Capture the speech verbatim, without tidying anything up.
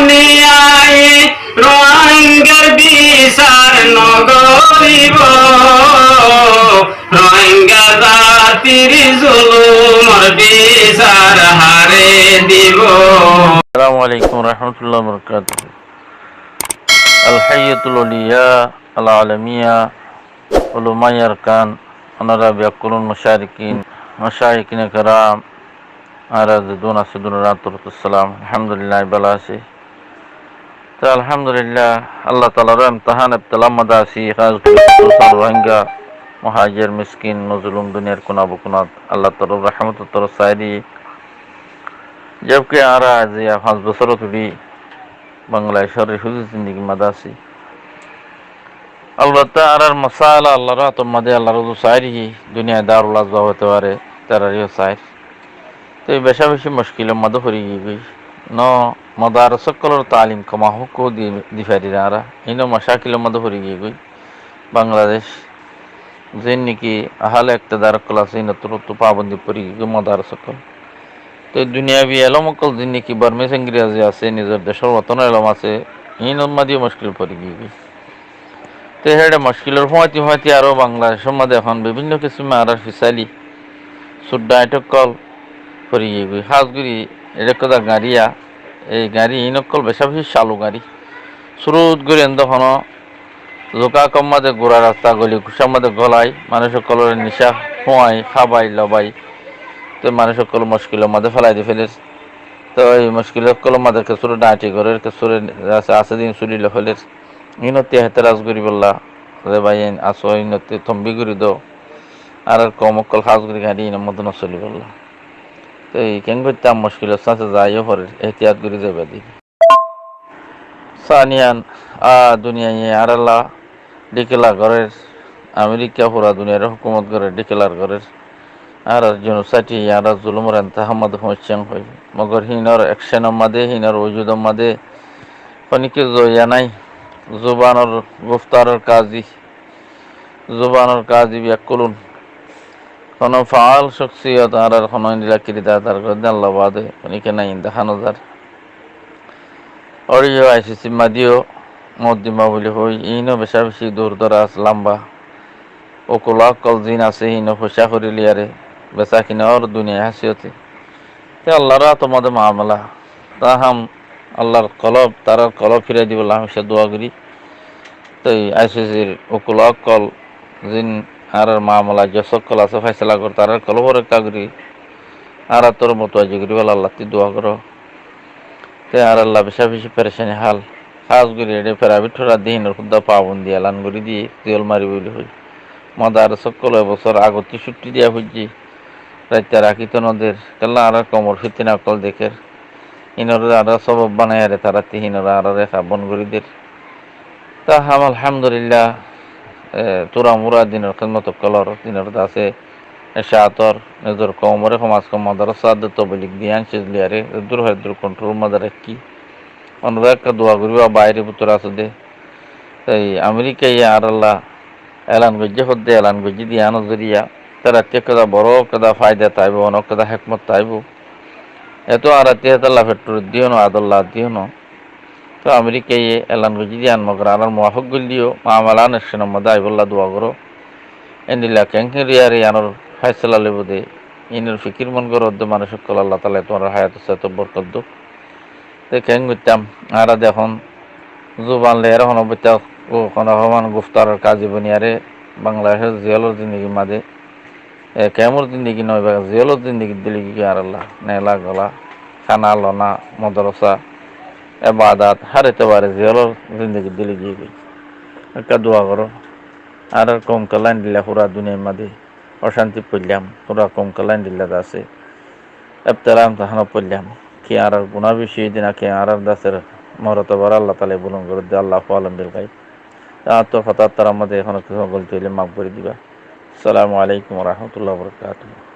Niyai Rohingyar bisar nogoribo, Rohingya jatir zulumor bisar hare dibo. Assalamu alaikum warahmatullahi wabarakatuh. Al Hayyatul Auliya Al Alamiya, Ulamaye Arkan, onora bekkún musharikin, mushayikin keram, añára zedún así duniyar áttu salam, alhamdulillah, bála así. Te alhamdulillah, Allah taalar imtihan ebtelar modde así, hás gorí Rohingya, muhajir, miskin, mozlum duniyar kuna bokunat Allah taalar rahmotor torf sairi. Jabki añára aijja fañs bosór tuli Bangladecor refuji zindigir modde así. Albatta, añárar masail Allahr átor modde, Allahr uzu sair ki duniyai darul asbab óite fare, tarariyó sair. Te beca beci muckilor modde fori giyói. No modaras ókkolor talim koma hók di, di fari na añára. Ino muckilor modde fori giyói. Bangladec, zin niki ahale iktidar ókkol asé, inottu pabondi fori giyói modaras ókkol. Te duniyabi elom ókkol zin niki Bormis Ingrezi asé, nizor decor wotonor elom asé, inor modde muckil fori giyói. Te héçe muckilor fúañti fúañti aró Bangladecor modde ehón bibinno kisime añárar fisali, sudda eçe ókkol fori giyói. Hás gorí eçe ekka gariya, ei gari in ókkol beca beci calu gari. Surut gorí ende hono zuka kom modde gura rasta goli kucar modde golai, manúc ókkolore nica fúai, hábai, lobai. Te manúc ókkol muckilor modde félai di féler. Te ei muckil ókkolor modde kessúre dhañti gorer, kessúre asé, asé din suli loi féler. Inottú ehtiraz goríbolla, ze bái in asó, inottú tombi gorí do. Añárar koum ókkol hás gorí gari inor modde no solibolla. Te ei keén goittam, muckilor sáñte zaiyo forer, ehtiyat gorí zaiba de. Saniyan, a duniyaiye añáralla dhiklar gorer, Amerika fura duniyare hókumot gorer, dhiklar gorer. Añárar jenosaid, añárar zulumor intihá modde foóñicce hoi. Mogor hinor ekcenor modde, hinor wujudor modde honikka zoiya nái. Zubanor, guftaror kazi, zubanor kazi bekkún. Hono faal cóksiyot añárar hono endilla kirdar adá gorer de Alla bade honikka nái, in dehá no zar. Óre yó ICC r modde yó moddima buli hoi, ino beca beci dur doraz lamba. Ukula ókkol zin asé, ino foicá gorí loiyaré besa kina ór duniyai hásiyote. Te Allahr átor modde mamela. Taham Allahr kolob, tarar kolob firai dibolla hámica dua gorí. Te ICC r ukula ókkol zin añárar mamela joj ókkol asé, faisala gorer, tarar kolobor ekka gorí añárar torfóttu aijja gorí bolla Allattú dua goró. Te añáralla beca beci perecani hál. Hás gorí eçe feraibet fora de hinor fudda pabondi elan gorí diye, ziyól mari buli hoi. Modaras ókkol e bosór agottú cutti diya foijje. Raitta rakito no der. Kiyólla añárar koumor fitina ókkol deker. Hinore añárar sobob banaiyaré tarattú hinore añárare habon gorí der. Taham alhamdulillah, e, tura mura dinor hédmot ókkolor, dinor dase, e, cátor, nizor koumore kom az kom modarasat de toblig diyan ciz liyaré, eddur hoó eddur kontrol modde rakí. Onora ekka dua goriba, baire bútore asé de. Te Amerikaye añáralla elan goijjé hoó de, elan goijjé de yián zoriya. Tarattú ekkán boro ekkán faida táibo, ono ekkán hekmot táibo. Eto añárattú hétalla fettor diyo no, adolla diyo no. Te Amerikaye elan goijjé de yián mogor añárar muwafak goillé yó, mamela ekcenor modde aibolla dua goró. Endilla keén keén riyare yiánor faisala loibo de, inor fikir mon goró de manúc ókkol Alla taala tuáñrar hayator sáte borkot douk. Te keén goittam, añára de ehón zuban loiyaré hono boitta, o hono homan guftaror kazi boniyaré Bangladecor ziyólor zindigir modde, e, kemor zindigi no, iba ziyólor zindigi dili giyói añáralla. Nela gola, hána lona, modarasa, ebadat, hár etebare ziyólor zindigi dili giyói. Ekka dua goró. Añárar koum kiyólla endilla fura duniyar modde ocántit foillam, fura koum kiyólla endilla dase ebtela imtihanot foillam. Ki añárar guná beci óiye de na ki añárar dasor mortoba re Alla taala bulon gorí de, Allahu alam bil gaib. Añáttu hotá battarar modde hono kissú golti óile maf gorí diba. Assalamu alaikum wa rahmatullahi wa barakatuhu.